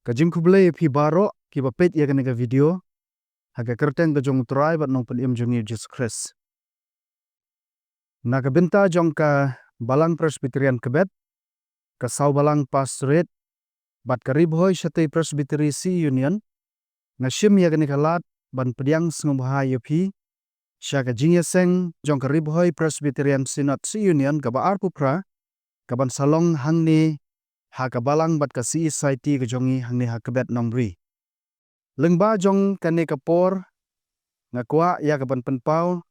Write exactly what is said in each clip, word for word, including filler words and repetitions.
Ka jingkhublei ïa phi baroh kiba peit ïa kane ka video ha ka kyrteng ka jong U Trai bad Nongpynim jong ngi U Jisu Khrist. Na ka bynta jong ka Balang Presbyterian Kbet, ka Sawbalang Pastorate bad ka Ri Bhoi Shatei Presbytery Sea Union, nga shim ïa kane ka lad ban pdiang sngewbha ïa phi sha ka jingïaseng jong ka Ri Bhoi Presbyterian Synod Sea Union kaba arphew phra, kaban sa long hangne ha ka Balang bad ka Sea Society ka jong ngi hangne ha Kbet Nongri. Lyngba jong kane ka por, nga kwah ïa kaban pynpaw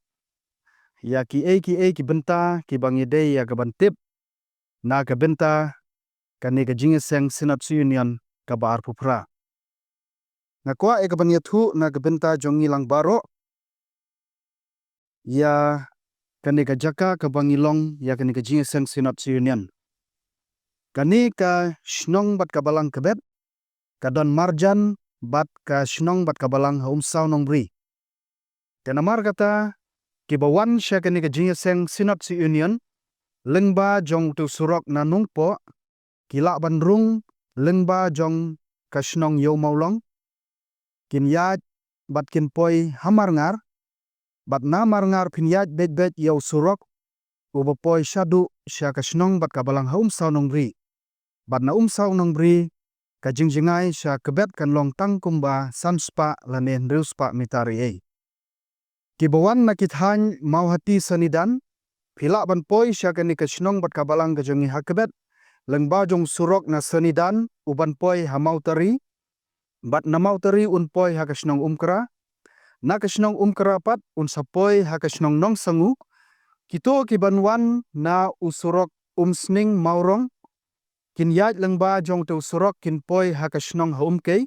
ïa kiei kiei ki bynta kiba ngi dei ïa kaban tip na ka bynta kane ka jingïaseng Synod Sea Union kaba arphew phra. Nga kwah ïa kaban ïathuh na ka bynta jong ngi lang baroh ïa kane ka jaka kaba ngi long ïa kane ka jingïaseng Synod Sea Union. Kane ka shnong bad ka Balang Kbet ka don marjan bad ka shnong bad ka Balang ha Umsaw Nongbri. Te namar kata, kiba wan sha kane ka jingïaseng Synod Sea Union lyngba jong utu u surok na Nongpoh, ki lah ban rung lyngba jong ka shnong Ïew Mawlong, kin ïaid bad kin poi ha Marngar, bad na Marngar phin ïaid beit beit ïa u surok uba poi shaduh sha ka shnong bad ka Balang ha Umsaw Nongbri. Bad na Umsaw Nongbri, ka jingjngai sha Kbet kan long tang kumba san spah lane hynriew spah mitar eiei. Kiba wan na ki thaiñ Mawhati Sonidan, phi lah ban poi sha kane ka shnong bad ka Balang ka jong ngi ha Kbet lyngba jong u surok na Sonidan uban poi ha Mawtari, bad na Mawtari un poi ha ka shnong Umkra, na ka shnong Umkra pat un sa poi ha ka shnong Nongsangu. Kito kiban wan na u surok Umsning Mawrong, kin ïaid lyngba jong utu u surok kin poi ha ka shnong ha Umkei,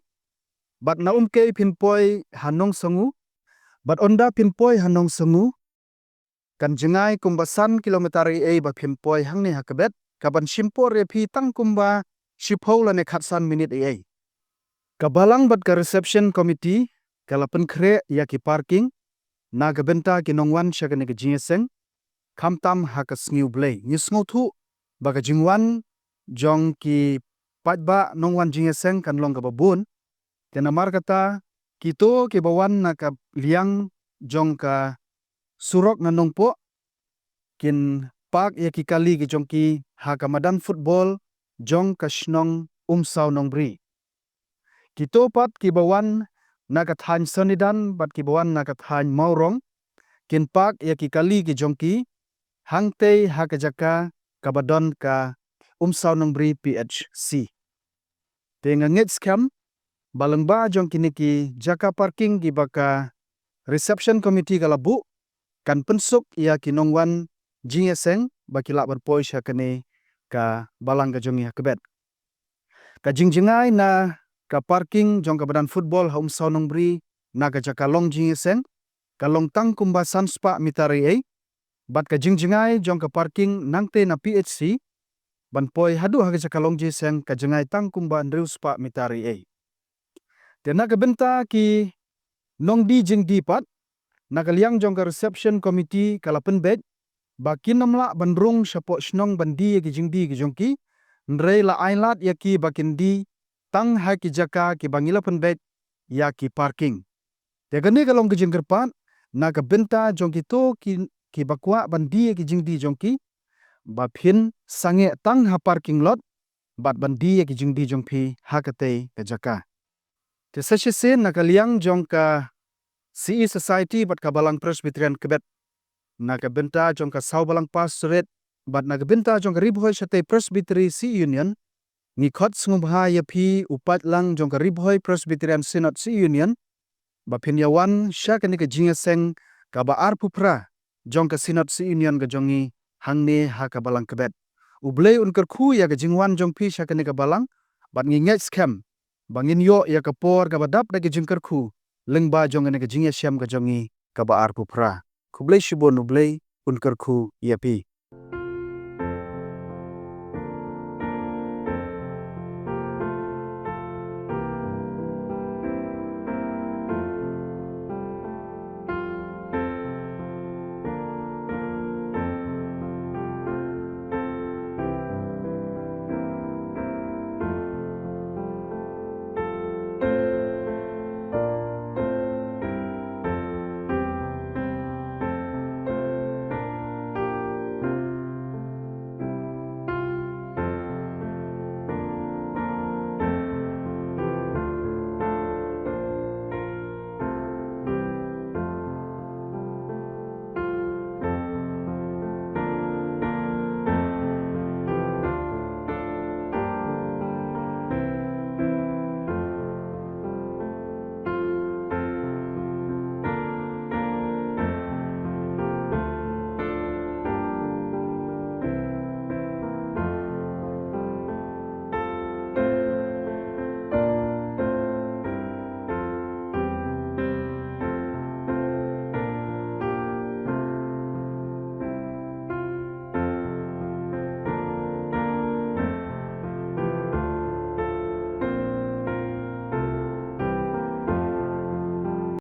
bad na Umkei phin poi ha Nongsangu, bad ynda phin poi ha Nongsangu, kan jngai kumba san kilometer eiei ba phin poi hangne ha Kbet, kaban shim por ïa phi tang kumba shiphew lane khatsan minit eiei. Ka Balang bad ka Reception Committee ka la pynkhreh ïa ki parking na ka bynta ki nongwan sha kane ka jingïaseng, khamtam ha ka sngi U Blei. Ngi sngewthuh ba ka jingwan jong ki paidbah nongwan jingïaseng kan long kaba bun. Te namar kata, kito kiba wan na ka liang jong ka surok na Nongpoh kin park ïa ki kali ki jong ki ha ka madan football jong ka shnong Umsaw Nongbri. Kito pat kiba wan na ka thaiñ Sonidan bad kiba wan na ka thaiñ Mawrong kin park ïa ki kali ki jong ki hangtei ha ka jaka kaba don ka Umsaw Nongbri P H C. Te nga ngeit skhem ba lyngba jong kine ki jaka parking kiba ka Reception Committee ka la buh, kan pynsuk ïa ki nongwan jingïaseng ba ki lah ban poi sha kane ka Balang ka jong ngi ha Kbet. Ka jingjngai na ka parking jong ka madan football ha Umsaw Nongbri na ka jaka long jingïaseng ka long tang kumba san spah mitar eiei, bad ka jingjngai jong ka parking nangtei na P H C ban poi haduh ha ka jaka long jingïaseng ka jngai tang kumba hynriew spah mitar eiei. Te na ka bynta ki nongdie jingdie pat, na ka liang jong ka Reception Committee ka la pynbeit ba kin ym lah ban rung shapoh shnong ban die ïa ki jingdie ki jong ki, hynrei la ailad ïa ki ba kin die tang ha ki jaka kiba ngi la pynbeit ïa ki parking. Te kane ka long ka jingkyrpad na ka bynta jong kito ki, kiba kwah ban die ïa ki jingdie jong ki, ba phin sangeh tang ha parking lot bad ban die ïa ki jingdie jong phi ha katei ka jaka. Te sa shisien na ka liang jong ka C E Society bad ka Balang Presbyterian Kbet, na ka bynta jong ka Sawbalang Pastorate bad na ka bynta jong ka Ri Bhoi Shatei Presbytery Sea Union, ngi khot sngewbha ïa phi u paidlang jong ka Ri Bhoi Presbyterian Synod Sea Union ba phin ïa wan sha kane ka jingïaseng kaba arphew phra jong ka Synod Sea Union ka jong ngi hangne ha ka Balang Kbet. U Blei un kyrkhu ïa ka jingwan jong phi sha kane ka balang, bad ngi ngeit skhem ba ngin ïoh ïa ka por kaba dap da ka jingkyrkhu lyngba jong kane ka jingïashem ka jong ngi kaba arphew phra. Khublei shibun, U Blei un kyrkhu ïa phi.